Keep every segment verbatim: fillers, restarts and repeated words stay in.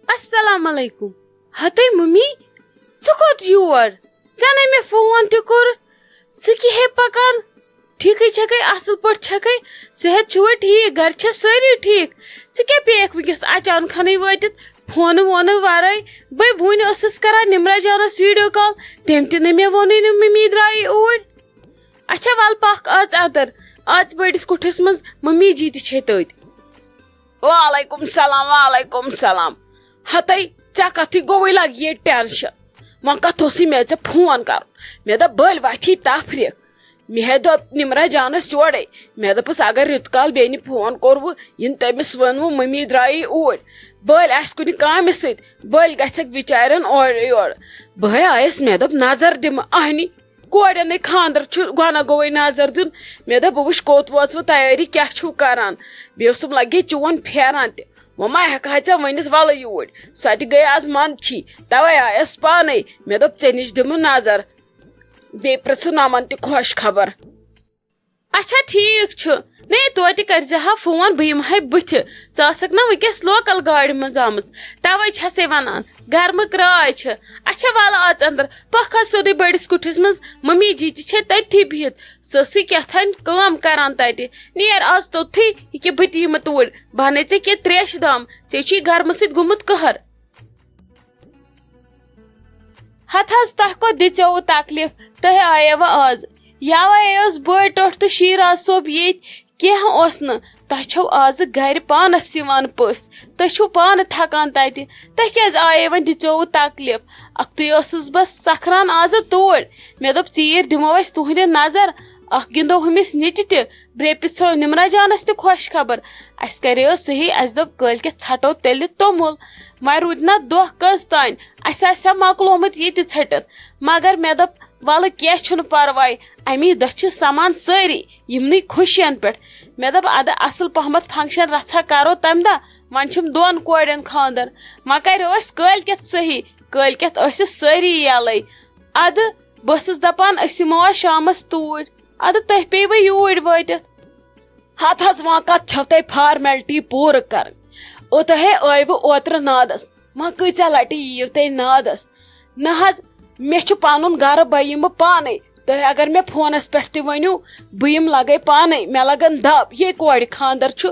السلام علیکم۔ ہتے ممی، ژٕ کوٚت یور؟ ژےٚ نے مےٚ فون تہِ کوٚرُتھ۔ ژٕ کِہے پکان؟ ٹھیٖکٕے چھکھے؟ اصل پٲٹھۍ چھکھے؟ صحت چھُوے ٹھیٖک؟ گرِ چھا سٲری ٹھیٖک؟ ژٕ کیٛاہ پیٚیکھ وٕنکیٚس اچانکھنٕے وٲتِتھ فونہٕ وونہٕ ورٲے؟ بے وُنۍ ٲسٕس کران نمرہ جانس ویڈیو کال، تٔمۍ تہِ نہٕ مےٚ ووٚنُے نہٕ ممی درٛایہِ اوٗرۍ۔ اچھا ول پکھ اژ اندر، اژ بٔڑِس کُٹھِس منٛز، ممی جی تہِ چھے تٔتۍ۔ وعلیکم سلام، وعلیکم سلام۔ ہتے، ژےٚ کتھٕے گوٚوٕے لگہِ ییٚتہِ ٹینشن۔ وۄنۍ کتھ اوسُے مےٚ ژےٚ فون کرُن؟ مےٚ دوٚپ بٔلۍ وتھی تفریٖق۔ مےٚ ہے دوٚپ نمرہ جانس یورے، مےٚ دوٚپُس اگر رِتہٕ کال بیٚنہِ فون کوٚروٕ، یِنہٕ تٔمِس ووٚنوٕ مٔمی درٛایی اوٗرۍ، بٔلۍ آسہِ کُنہِ کامہِ سۭتۍ، بٔلۍ گژھٮ۪کھ بِچارٮ۪ن اورٕ یورٕ۔ بہٕ ہے آیس، مےٚ دوٚپ نظر دِمہٕ اہنی۔ کورٮ۪نٕے خانٛدر چھُ، گۄناہ گوٚوٕے نظر دیُن۔ مےٚ دوٚپ، بہٕ وٕچھ کوٚت وٲژوٕ تیٲری، کیٛاہ چھُو کران؟ بیٚیہِ اوسُم لگے چون پھیران تہِ۔ وۄنۍ ما ہٮ۪کہٕ ہا ژےٚ ؤنِتھ، وَلہٕ یوٗرۍ۔ سۄ تہِ گٔے آز منٛدچھی، توے آیس پانے۔ مےٚ دوٚپ، ژےٚ نِش دِمہٕ نظر، بیٚیہِ پرٛژھٕ نمن تہِ خۄش خبر۔ اچھا ٹھیٖک چھُ، نے توتہِ کٔرزِ ہا فون، بہٕ یِمہٕ ہا بٕتھِ۔ ژٕ ٲسکھ نا وٕنکیٚس لوکل گاڑِ منٛز آمٕژ، توے چھسے ونان۔ گرمہٕ کرٛاے چھِ۔ اچھا، وَلہٕ اَژ اندر، پکھ حظ سیوٚدُے بٔڑِس کُٹھِس منٛز، ممی جی تہِ چھے تٔتھی بِہِتھ، سۄ ٲسٕے کیٛاہ تام کٲم کران تَتہِ۔ نیر آز توٚتتھٕے، یہِ کہِ بہٕ تہِ یِمہٕ توٗرۍ، بہٕ اَنے ژےٚ کینٛہہ ترٛیشہِ دام، ژےٚ چھُے گرمہٕ سۭتۍ گوٚمُت قہر۔ ہتہٕ حظ، تۄہہِ کوٚت دِژیووٕ تکلیف؟ تۄہہِ آییوٕ آز۔ یوے اوس بوے ٹوٹھ تہٕ شیراز صٲب ییٚتۍ، کینٛہہ اوس نہٕ۔ تۄہہِ چھو آزٕ گرِ پانس یِوان پٔژھۍ، تُہۍ چھِو پانہٕ تھکان تتہِ، تۄہہِ کیازِ آیے وۄنۍ دِژیووٕ تکلیف؟ اکھتُے ٲسٕس بہٕ سکھران آزٕ توٗرۍ، مےٚ دوٚپ ژیٖرۍ دِمو أسۍ تُہنٛدِ نظر، اکھ گِنٛدو ہُمِس نِچہِ تہِ، بیٚیہِ پرژھو نمرہ جانس تہِ خۄش خبر۔ اسہِ کریو صحیح، اسہِ دوٚپ کٲلۍ کٮ۪تھ ژھٹو تیٚلہِ توٚمُل، وۄنۍ روٗدۍ نہ دۄہ کٔژ تانۍ، اسہِ آسہِ ہا مۄکلومُت یہِ تہِ ژھٔٹِتھ، مگر مےٚ دوٚپ وَلہٕ کینٛہہ چھُنہٕ پرواے، اَمی دۄہ چھِ سَمان سٲری یِمنٕے خوشیَن پٮ۪ٹھ۔ مےٚ دوٚپ، اَدٕ اَصٕل پَہمَتھ function رَژھا کَرو تَمہِ دۄہ، وۄنۍ چھُم دۄن کورٮ۪ن خانٛدر، وۄنۍ کَرو أسۍ کٲلۍ کٮ۪تھ صحیح، کٲلۍ کٮ۪تھ ٲسۍ سٲری یَلَے۔ اَدٕ بہٕ ٲسٕس دَپان، أسۍ یِمو آز شامَس توٗرۍ، اَدٕ تُہۍ پیٚیہِ وۄنۍ یوٗرۍ وٲتِتھ۔ ہَتہٕ حظ وۄنۍ کَتھ چھَو تۄہہِ formality پوٗرٕ کَرٕنۍ؟ اوٚتہٕ ہے ٲیوٕ اوترٕ نادَس، وۄنۍ کۭژاہ لَٹہِ یِیِو تُہۍ نادَس؟ نہ حظ، مےٚ چھُ پنُن گرٕ، بہٕ یِمہٕ پانے۔ تُہۍ اگر مےٚ فونس پٮ۪ٹھ تہِ ؤنِو، بہٕ یِمہٕ لگے پانے، مےٚ لگن دب۔ یے کورِ خانٛدر چھُ،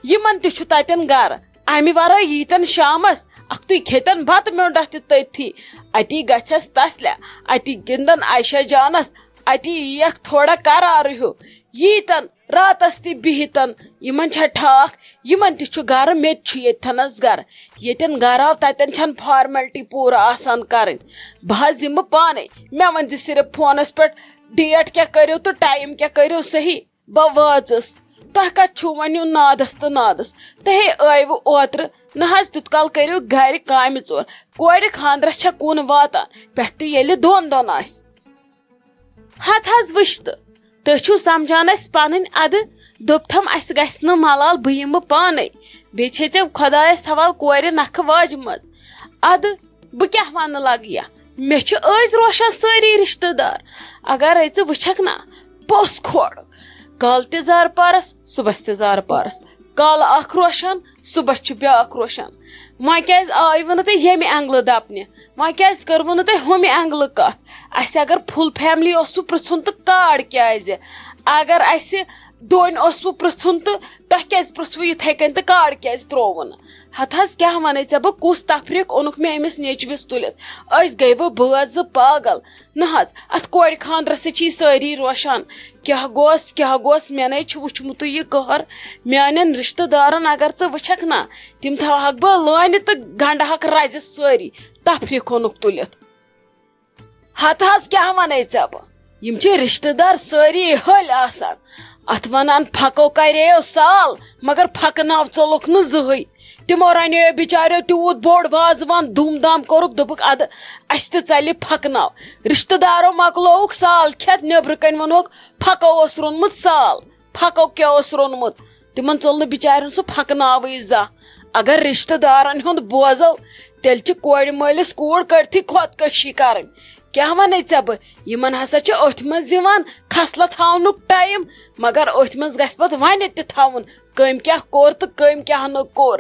یِمن تہِ چھُ تتٮ۪ن گرٕ۔ امہِ ورٲے ییٖتن شامس اکھتُے کھیٚتن بتہٕ میوٚنڈا تہِ تٔتھی۔ اتی گژھٮ۪س تسلہ، اتی گِنٛدن عائشہ جانس، اتی ییٖکھ تھوڑا قرار ہیوٗ۔ ییٖتن راتس تہِ بِہِتن، یِمن چھا ٹھاکھ؟ یِمن تہِ چھُ گرٕ، مےٚ تہِ چھُ ییٚتتھنس گرٕ۔ ییٚتٮ۪ن گرٕ آو، تتٮ۪ن چھنہٕ formality پوٗرٕ آسان کرٕنۍ۔ بہٕ حظ یِمہٕ پانے، مےٚ ؤنۍ زِ صرف فونس پٮ۪ٹھ date کیٛاہ کٔرِو تہٕ time کیٛاہ کٔرِو صحیح، بہٕ وٲژٕس۔ تۄہہِ کتہِ چھُو وۄنۍ یُن نادس تہٕ نادس؟ تۄہے ٲیوٕ اوترٕ۔ نہ حظ، تیُت کال کٔرِو گرِ کامہِ ژور، کورِ خانٛدرس چھےٚ کُن واتان، پٮ۪ٹھٕ تہِ ییٚلہِ دۄن دۄن آسہِ۔ ہتہٕ حظ وٕچھ تہٕ، تُہۍ چھِو سمجھان اَسہِ پنٕنۍ اَدٕ؟ دوٚپتھم، اَسہِ گژھِ نہٕ ملال، بہٕ یِمہٕ پانے۔ بیٚیہِ چھے ژےٚ خۄدایس حوال کورِ نکھٕ واجہِ منٛز۔ اَدٕ بہٕ کیٛاہ ونہٕ لگہٕ یا؟ مےٚ چھِ أزۍ روشان سٲری رشتہٕ دار۔ اگرے ژٕ وٕچھکھ نا، پوٚژھ کھوڑُک۔ کالہٕ تہِ زارٕ پارس، صُبحس تہِ زارٕ پارس۔ کالہٕ اکھ روشان، صُبحس چھُ بیٛاکھ روشان۔ وۄنۍ کیٛازِ آیوٕ نہٕ تُہۍ ییٚمہِ اینگلہٕ دپنہِ؟ وۄنۍ کیٛازِ کٔروٕ نہٕ تۄہہِ ہُمہِ اینگلہٕ کتھ؟ اسہِ اگر full family اوسوٕ پرژھُن تہٕ card کیٛازِ؟ اگر اسہِ دونۍ اوسوٕ پرژھُن تہٕ تۄہہِ کیٛازِ پرژھوٕ یِتھے کٔنۍ تہٕ card کیٛازِ ترووٕ نہٕ؟ ہتہٕ حظ کیٛاہ ونَے ژےٚ بہٕ، کُس تفریٖق اوٚنُکھ مےٚ أمِس نیٚچوِس تُلِتھ؟ أسۍ گٔیوٕ بٲژ زٕ پاگل۔ نہ حظ، اتھ کورِ خانٛدرس سۭتۍ چھِ سٲری روشان۔ کیٛاہ گوس، کیٛاہ گوس، مےٚ نے چھُ وُچھمُتٕے یہِ قہر۔ میانٮ۪ن رشتہٕ دارن اگر ژٕ وٕچھکھ نا، تِم تھاوہکھ بہٕ لٲنہِ تہٕ گنڈہکھ رزِ سٲری۔ تفریٖق اوٚنُکھ تُلِتھ۔ ہتہٕ حظ کیٛاہ ونَے ژےٚ بہٕ؟ یِم چھِ رشتہٕ دار سٲری ۂلۍ آسان۔ اتھ ونان پھکو کرییو سال، مگر پھکہٕ ناو ژوٚلُکھ نہٕ زٕہٕے۔ تِمو رنیو بچاریو تیوٗت بوٚڑ وازوان، دوٗم دام کوٚرُکھ، دوٚپُکھ، ادٕ اسہِ تہِ ژلہِ پھکہٕ ناو۔ رشتہٕ دارو مۄکلووُکھ سال کھٮ۪تھ، نیبرٕ کنۍ ووٚنہوکھ، پھکو اوس روٚنمُت سال۔ پھکو کیٛاہ اوس روٚنمُت؟ تِمن ژوٚل نہٕ بِچارٮ۪ن سُہ پھکناوٕے زانٛہہ۔ اگر رشتہٕ دارن ہُنٛد بوزو، تیٚلہِ چھِ کورِ مٲلِس کوٗر کٔرتھٕے خودکشی کرٕنۍ۔ کیٛاہ ونے ژےٚ بہٕ؟ یِمن ہسا چھِ أتھۍ منٛز یِوان خصلت ہاونُک time، مگر أتھۍ منٛز گژھِ پتہٕ ونہِ تہِ تھاوُن، کٔمۍ کیٛاہ کوٚر تہٕ کٔمۍ کیٛاہ نہٕ کوٚر۔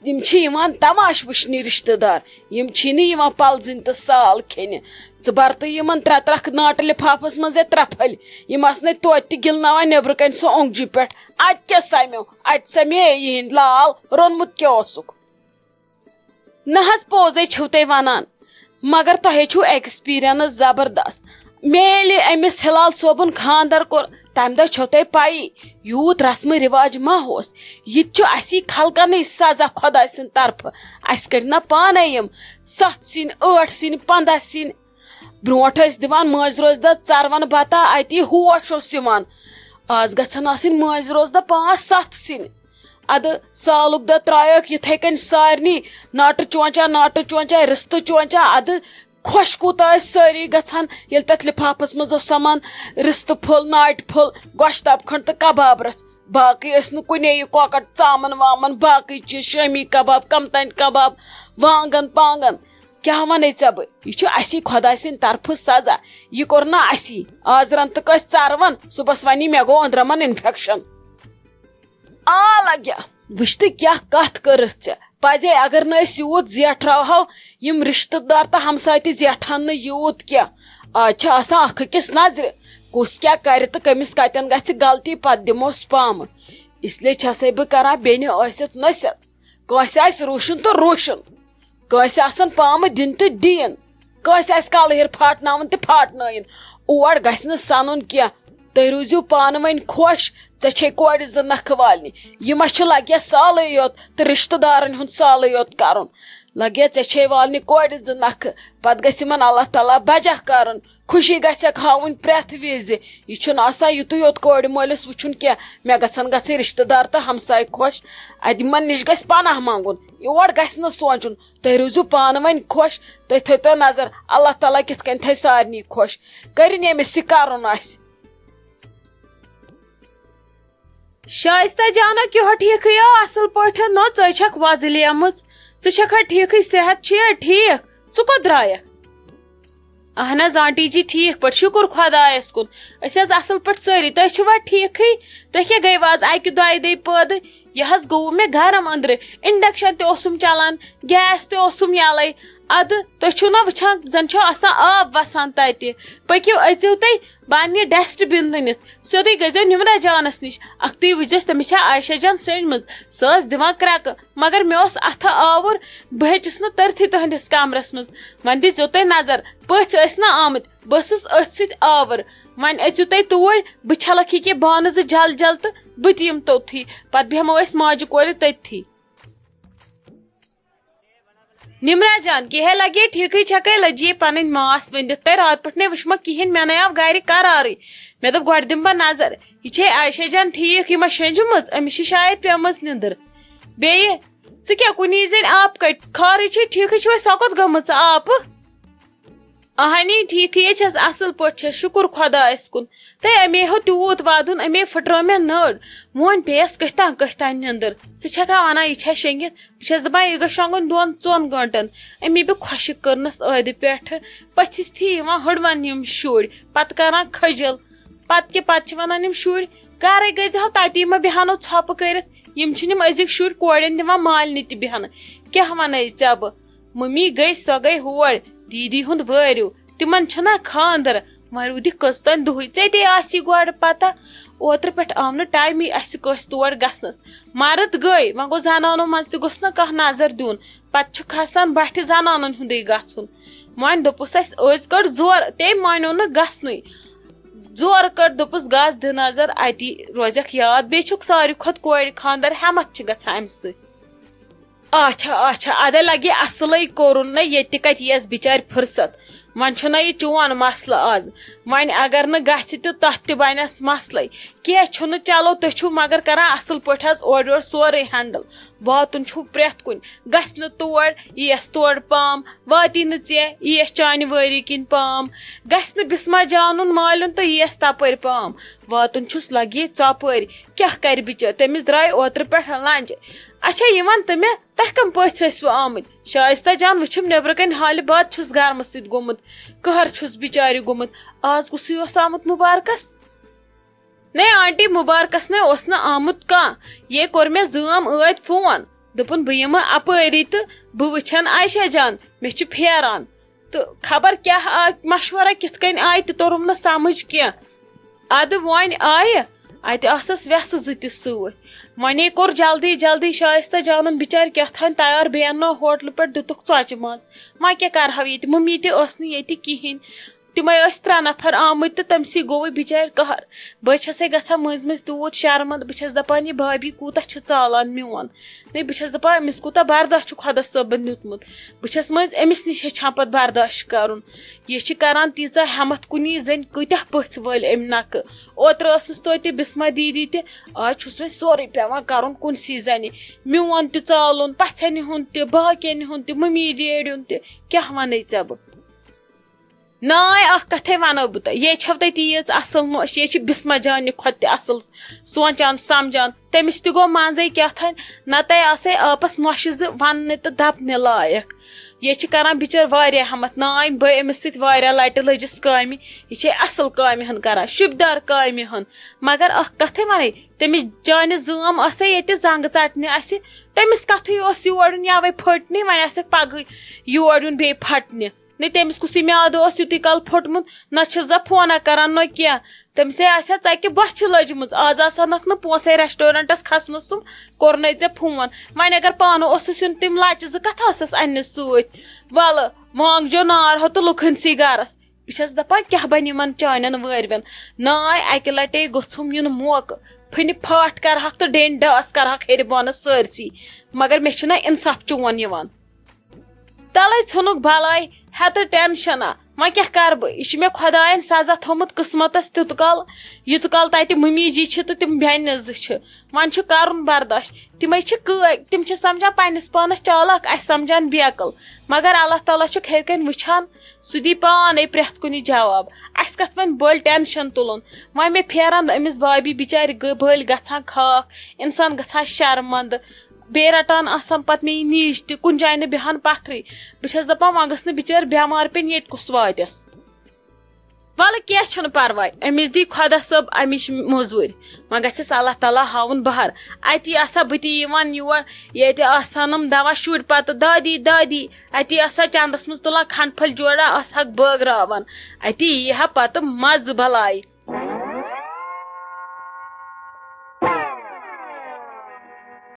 یِم چھِ یِوان تماش وٕچھنہِ رِشتہٕ دار، یِم چھی نہٕ یِوان پلزٕنۍ تہٕ سال کھیٚنہِ۔ ژٕ بر تہٕ یِمن ترٛےٚ ترکھ ناٹہٕ لِفافس منٛز یا ترٛےٚ پھٔلۍ، یِم آسنَے توتہِ تہِ گِلناوان نیٚبرٕ کنہِ سُہ اوٚنٛگجہِ پٮ۪ٹھ۔ اتہِ کیٛاہ سمیو؟ اتہِ سمے یِہِنٛدۍ لال، روٚنمُت کیٛاہ اوسُکھ؟ نہ حظ، پوٚزے چھِو تُہۍ ونان، مگر تۄہے چھُو ایکسپیرینس زبردست۔ مےٚ ییٚلہِ أمِس ہلال صٲبُن خانٛدر کوٚر، تمہِ دۄہ چھو تۄہہِ پَیی، یوٗت رسمہٕ رِواج ما اوس۔ یہِ تہِ چھُ اَسی خلقنٕے سزا خۄداے سٕنٛدِ طرفہٕ۔ اَسہِ کٔڑۍ نہ پانے یِم ستھ سِنۍ، ٲٹھ سِنۍ، پنٛداہ سِنۍ۔ برونٛٹھ ٲسۍ دِوان مٲنٛزِ روزِ دۄہ ژروَن بتا، اَتی ہوش اوس یِوان۔ آز گژھن آسٕنۍ مٲنٛزِ روزِ دۄہ پانٛژھ ستھ سِنۍ۔ ادٕ سالُک دۄہ ترٛایوکھ یِتھے کٔنۍ سارنٕے، ناٹہٕ چونچا، ناٹہٕ چونچا، رِستہٕ چونچا۔ ادٕ خۄش کوٗتاہ ٲسۍ سٲری گژھان، ییٚلہِ تتھ لِفافس منٛز اوس سمان رِستہٕ پھوٚل، ناٹہِ پھوٚل، گۄشتاب کھنٛڈ تہٕ کباب رژھ۔ باقٕے ٲسۍ نہٕ کُنے، یہِ کۄکر ژامن وامن، باقٕے چیٖز، شٲمی کباب، کمتانۍ کباب، وانگن پانگن۔ کیٛاہ ونے ژےٚ بہٕ؟ یہِ چھُ اسی خۄداے سٕنٛدِ طرفہٕ سزا۔ یہِ کوٚر نہ اسی۔ آز رنتہٕ کٲنٛسہِ ژروَن، صُبحس ونی مےٚ گوٚو أنٛدرمن انفیکشن۔ آ لگیا، وٕچھ تہٕ کیٛاہ کتھ کٔرٕتھ ژےٚ۔ پزے اگر نہٕ أسۍ یوٗت زیٹھراوہو، یِم رشتہٕ دار تہٕ ہمساے تہِ زیٹھن نہٕ یوٗت کینٛہہ۔ آز چھِ آسان اکھ أکِس نظرِ، کُس کیٛاہ کرِ تہٕ کٔمِس کتٮ۪ن گژھِ غلطی، پتہٕ دِموس پامہٕ۔ اس لیے چھسے بہٕ کران بیٚنہِ ٲسِتھ نصیحت، کٲنٛسہِ آسہِ روشُن تہٕ روشُن، کٲنٛسہِ آسن پامہٕ دِنۍ تہٕ دِیِن، کٲنٛسہِ آسہِ کلہٕ ہیٚر پھاٹناوُن تہٕ پھاٹنٲیِن۔ اور گژھِ نہٕ سنُن کینٛہہ۔ تُہۍ روٗزِو پانہٕ ؤنۍ خۄش۔ ژےٚ چھے کورِ زٕ نکھٕ والنہِ۔ یہِ ما چھُ لگیا سالٕے یوت تہٕ رشتہٕ دارن ہُنٛد سالٕے یوت کرُن؟ لگیا ژےٚ چھے والنہِ کورِ زٕ نکھٕ۔ پتہٕ گژھِ یِمن اللہ تعالیٰ بجا کرُن۔ خوشی گژھٮ۪کھ ہاوٕنۍ پرٛٮ۪تھ وِزِ۔ یہِ چھُنہٕ آسان یُتُے یوت کورِ مٲلِس وٕچھُن کینٛہہ، مےٚ گژھن گژھٕنۍ رشتہٕ دار تہٕ ہمساے خۄش۔ ادٕ یِمن نِش گژھِ پناہ منٛگُن، یور گژھِ نہٕ سونٛچُن۔ تُہۍ روٗزِو پانہٕ ؤنۍ خۄش، تُہۍ تھٲیتو نظر، اللہ تعالیٰ کِتھ کٔنۍ تھایہِ سارنٕے خۄش۔ کٔرِن ییٚمِس یہِ کرُن آسہِ۔ شایستہ جانہ، کیٛاہ ٹھیکھٕے آ؟ اصل پٲٹھۍ نہ؟ ژٕ چھکھ وۄزلیمٕژ، ژٕ چھکھا ٹھیکھٕے؟ صحت چھُیا ٹھیک؟ ژٕ کوٚت درٛایکھ؟ اہن حظ آنٹی جی، ٹھیک پٲٹھۍ، شُکُر خۄدایس کُن۔ أسۍ حظ اصل پٲٹھۍ سٲری۔ تُہۍ چھِوا ٹھیکھٕے؟ تُہۍ کیٛاہ گٔیوٕ آز اکہِ دۄیہِ دۄہہِ پٲدٕ؟ یہِ حظ گوٚو مےٚ گرم أنٛدرٕ، انڈکشن تہِ اوسُم چلان، گیس تہِ اوسُم یلے۔ ادٕ تُہۍ چھِو نا وٕچھان، زن چھُ آسان آب وسان تتہِ۔ پٔکِو، أژِو تُہۍ، بہٕ انہٕ یہِ ڈسٹ بِن لٔنِتھ۔ سیوٚدُے گٔژھۍزیو نِمرا جانس نِش، اکھتُے وٕچھزیوس تٔمِس چھا عایشہ جان سٔنٛجمٕژ۔ سۄ ٲس دِوان کرٛٮ۪کہٕ، مگر مےٚ اوس اتھٕ آوُر، بہٕ ہیٚچِس نہٕ تٔرتھٕے تُہنٛدِس کمرس منٛز۔ وۄنۍ دیٖزیو تُہۍ نظر، پٔژھۍ ٲسۍ نہ آمٕتۍ، بہٕ ٲسٕس أتھۍ سۭتۍ آوٕر۔ وۄنۍ أژِو تُہۍ توٗرۍ، بہٕ چھلکھ یہِ کینٛہہ بانہٕ زٕ جل جل تہٕ بہٕ تہِ یِمہٕ توٚتتھٕے، پتہٕ بیٚہمو أسۍ ماجہِ کورِ تٔتتھٕے۔ نمرہ جان، کیٛاہ لگے ٹھیکٕے چھکے لٔجی پنٕنۍ ماس ؤنِتھ؟ تۄہہِ راتہٕ پٮ۪ٹھ نے وٕچھمہ کِہیٖنۍ، مےٚ نے آو گرِ قرارٕے۔ مےٚ دوٚپ گۄڈٕ دِمہٕ بہٕ نظر، یہِ چھے عایشہ جان ٹھیک، یہِ ما شٔنجمٕژ؟ أمِس چھِ شاید پیمٕژ نِندٕر۔ بیٚیہِ، ژٕ کیٛاہ کُنی زٔنۍ آپہٕ کَتہِ؟ خارٕے چھے ٹھیکٕے چھُے، سۄ کوٚت گٔمٕژ آپہٕ؟ اہنی، ٹھیکٕے چھس، اصل پٲٹھۍ چھس، شُکُر خۄدایس کُن۔ تہٕ أمے ہو تیوٗت ودُن، أمے پھٕٹرٲو مےٚ نٔر۔ وۄنۍ پیٚیس کٔتھۍ تام کٔتھۍ تام نِندٕر۔ ژٕ چھکھا ونان یہِ چھا شٔنگِتھ؟ بہٕ چھس دپان یہِ گژھِ شۄنگُن دۄن ژۄن گٲنٹن۔ أمی بہٕ خۄشِک کٔرنس ٲدِ پٮ۪ٹھٕ۔ پٔژھِس تھی یِوان ہُڑوان یِم شُرۍ، پتہٕ کران کھٔجل۔ پتہٕ کہِ پتہٕ چھِ ونان یِم شُرۍ، گرے گٔژھۍ زِ ہاو، تتی ما بیہنو ژھۄپہٕ کٔرِتھ۔ یِم چھِنہٕ یِم أزِکۍ شُرۍ کورٮ۪ن دِوان مالنہِ تہِ بیہنہٕ۔ کیٛاہ ونَے ژےٚ بہٕ؟ مٔمی گٔے، سۄ گٔے ہور دیٖدی ہُنٛد وٲرِو۔ تِمن چھُنہ خانٛدر؟ وۄنۍ روٗدِ کٔژ تام دۄہٕے۔ ژےٚ تے آسی گۄڈٕ پتہ، اوترٕ پٮ۪ٹھ آو نہٕ ٹایمٕے اَسہِ کٲنٛسہِ تور گژھنس۔ مرد گٔے، وۄنۍ گوٚو زنانو منٛز تہِ گوٚژھ نہ کانٛہہ نظر دیُن۔ پتہٕ چھُ کھسان بٹھِ زنانن ہُنٛدُے گژھُن۔ وۄنۍ دوٚپُس اَسہِ، أزۍ کٔڑ زورٕ، تٔمۍ مانیو نہٕ گژھنُے۔ زورٕ کٔڑ، دوٚپُس، "گژھ دِ نظر اَتی، روزٮ۪کھ یاد، بیٚیہِ چھُکھ ساروی کھۄتہٕ کورِ خانٛدر، ہٮ۪متھ چھِ گژھان اَمہِ سۭتۍ۔" اچھا، اچھا، ادے لگہِ اصلٕے کوٚرُن نہ، ییٚتہِ تہِ کتہِ یِیَس بِچارِ فرصت۔ وۄنۍ چھُنہ یہِ چون مسلہٕ آز۔ وۄنۍ اگر نہٕ گژھِ تہٕ تتھ تہِ بنٮ۪س مسلے۔ کینٛہہ چھُنہٕ، چلو تُہۍ چھِو مگر کران اصل پٲٹھۍ حظ اورٕ یورٕ سورُے ہینڈل۔ واتُن چھُو پرٛٮ۪تھ کُنہِ۔ گژھِ نہٕ تور، یِیَس تورٕ پام۔ واتی نہٕ ژےٚ، یِیَس چانہِ وٲری کِنۍ پام۔ گژھِ نہٕ بسمہ جانُن مالیُن تہٕ یِیَس تپٲرۍ پام۔ واتُن چھُس لگہِ ژۄپٲرۍ۔ کیٛاہ کرِ بِچٲر؟ تٔمِس درٛاے اوترٕ پٮ۪ٹھ لنجہِ۔ اچھا، یہِ وَن تہٕ مےٚ، تۄہہِ کم پٔژھۍ ٲسوٕ آمٕتۍ؟ شایستہ جان وٕچھِم نیٚبرٕ کنہِ حالہِ بعد چھُس گرمہٕ سۭتۍ گوٚمُت، قہر چھُس بِچارِ گوٚمُت۔ آز کُسٕے اوس آمُت مُبارکس؟ نے آنٹی، مُبارکس نے اوس نہٕ آمُت کانٛہہ۔ یے کوٚر مےٚ زٲم ٲدۍ فون۔ دوٚپُن، "بہٕ یِمہٕ اَپٲری تہٕ بہٕ وٕچھن عائشہ جان، مےٚ چھُ پھیران۔" تہٕ خبر کیٛاہ آ-، مشورہ کِتھ کٔنۍ آیہِ تہِ توٚرُم نہٕ سمجھ کینٛہہ۔ اَدٕ وۄنۍ آیہِ، اَتہِ آسَس وٮ۪سہٕ زٕ تہِ سۭتۍ۔ وۄنے کوٚر جلدی جلدی شایستہ جانُن بِچارِ کیٛاہ تھانۍ تیار، بیٚیہِ اَننو ہوٹلہٕ پٮ۪ٹھ، دِتُکھ ژۄچہِ ماز۔ وۄنۍ کیٛاہ کَرٕہاو ییٚتہِ؟ مٔمی تہِ ٲس نہٕ ییٚتہِ کِہیٖنۍ۔ تِمَے ٲسۍ ترٛےٚ نفر آمٕتۍ تہٕ تٔمسٕے گوٚوُے بِچارِ قہر۔ بہٕ چھَسے گژھان مٔنٛزۍ مٔنٛزۍ توٗت شرمنٛد، بہٕ چھَس دَپان، یہِ بھابھی کوٗتاہ چھِ ژالان میون۔ نَے، بہٕ چھَس دَپان، أمِس کوٗتاہ برداش چھُ خۄدا صٲبَن دیُتمُت۔ بہٕ چھَس مٔنٛزۍ أمِس نِش ہیٚچھان پَتہٕ برداش کَرُن۔ یہِ چھِ کَران تیٖژاہ ہٮ۪مَتھ کُنی زٔنۍ، کۭتیٛاہ پٔژھۍ وٲلۍ أمۍ نَکھٕ۔ اوترٕ ٲسٕس توتہِ بِسمہ دیٖدی تہِ، آز چھُس وۄنۍ سورُے پٮ۪وان کَرُن کُنسٕے زَنہِ۔ میون تہِ ژالُن، پَژھٮ۪نہِ ہُنٛد تہِ، باقیَن ہُنٛد تہِ، مٔمی ڈیڈیُن تہِ، کیٛاہ وَنَے ژےٚ بہٕ؟ ناے، اکھ کتھے ونو بہٕ تۄہہِ، یے چھو تۄہہِ تیٖژ اصل نوش، یے چھِ بسمہ جانہِ کھۄتہٕ تہِ اصل سونچان سمجھان۔ تٔمِس تہِ گوٚو منٛزے کیٛاہ تھانۍ، نتہٕ آسے آپس نۄشہِ زٕ وننہِ تہٕ دپنہِ لایق۔ یے چھِ کران بِچٲر واریاہ ہمت۔ ناے، بہٕ أمِس سۭتۍ واریاہ لٹہِ لٔجِس کامہِ، یہِ چھے اصل کامہِ ہن کران، شوٗبدار کامہِ ہن۔ مگر اکھ کتھے ونَے، تٔمِس جانہِ زٲم ٲسے ییٚتہِ زنگہٕ ژٹنہِ اسہِ، تٔمِس کتھٕے اوس یور یُن یوے پھٔٹنہِ، وۄنۍ آسٮ۪کھ پگہٕے یور یُن بیٚیہِ پھٹنہِ۔ نہ تٔمِس کُسٕے میادٕ اوس یُتُے کال پھوٚٹمُت، نہ چھِ زا فونہ کران، نہ کینٛہہ۔ تٔمِسے آسہِ ہا ژَکہِ بۄچھِ لٔجمٕژ، آز آسہٕ ہَنَکھ نہٕ پونٛسَے restaurantس کھسنَس سُم، کوٚرنَے ژےٚ فون۔ وۄنۍ اگر پانہٕ اوسُس یُن، تِم لَچہِ زٕ کَتھ آسَس اَننہِ سۭتۍ؟ وَلہٕ، وانٛگجو نار ہو تہٕ لُکہٕ ہٕنٛدسٕے گَرَس۔ بہٕ چھَس دَپان، کیٛاہ بَنہِ یِمَن چانٮ۪ن وٲرۍوٮ۪ن؟ ناے، اَکہِ لَٹے گوٚژھُم یُن موقعہٕ، پھٕنہِ پھاٹھ کَرٕہَکھ تہٕ ڈیٚنۍ ڈاس کَرٕہَکھ ہیٚرِ بۄنہٕ سٲرسٕے۔ مگر مےٚ چھُنہ اِنصاف چون یِوان۔ تَلَے ژھُنُکھ بَلاے، ہٮ۪تہٕ ٹٮ۪نشَنا۔ وۄنۍ کیٛاہ کَرٕ بہٕ؟ یہِ چھُ مےٚ خۄدایَن سزا تھوٚمُت قٕسمَتَس تیُتھ کال، یُتھ کال تَتہِ مُمی جی چھِ تہٕ تِم بیٚنہِ زٕ چھِ۔ وۄنۍ چھُ کَرُن برداش۔ تِمَے چھِ کٲ-، تِم چھِ سَمجھان پنٛنِس پانَس چالاک، اَسہِ سَمجھان بیقٕل۔ مگر اللہ تعالیٰ چھُکھ ہیٚرِ کَنۍ وٕچھان، سُہ دی پانَے پرٛٮ۪تھ کُنہِ جواب۔ اَسہِ کَتھ وۄنۍ بٔلۍ ٹٮ۪نشَن تُلُن؟ وۄنۍ مےٚ پھیران أمِس بابی بِچارِ گٔ-، بٔلۍ گژھان خاک، اِنسان گژھان شرمنٛدٕ۔ بیٚیہِ رَٹان آسان پَتہٕ مےٚ یہِ نیٖج تہِ، کُنہِ جایہِ نہٕ بیٚہان پَتھرٕے۔ بہٕ چھَس دَپان، وۄنۍ گٔژھ نہٕ بِچٲر بٮ۪مار پیٚنۍ، ییٚتہِ کُس واتٮ۪س۔ وَلہٕ، کینٛہہ چھُنہٕ پَرواے، أمِس دی خۄدا صٲب اَمِچ مٔزوٗرۍ۔ وۄنۍ گژھٮ۪س اللہ تعالیٰ ہاوُن بہر۔ اَتی آسہٕ ہا بہٕ تہِ یِوان یور، ییٚتہِ آسہٕ ہَنَم دَپان شُرۍ پَتہٕ، "دادی، دادی"۔ اَتی آسہٕ ہا چَندَس منٛز تُلان کھنٛڈ پھٔلۍ جوڑا، آسہٕ ہَکھ بٲگراوان۔ اَتی یی ہا پَتہٕ مَزٕ بَلاے۔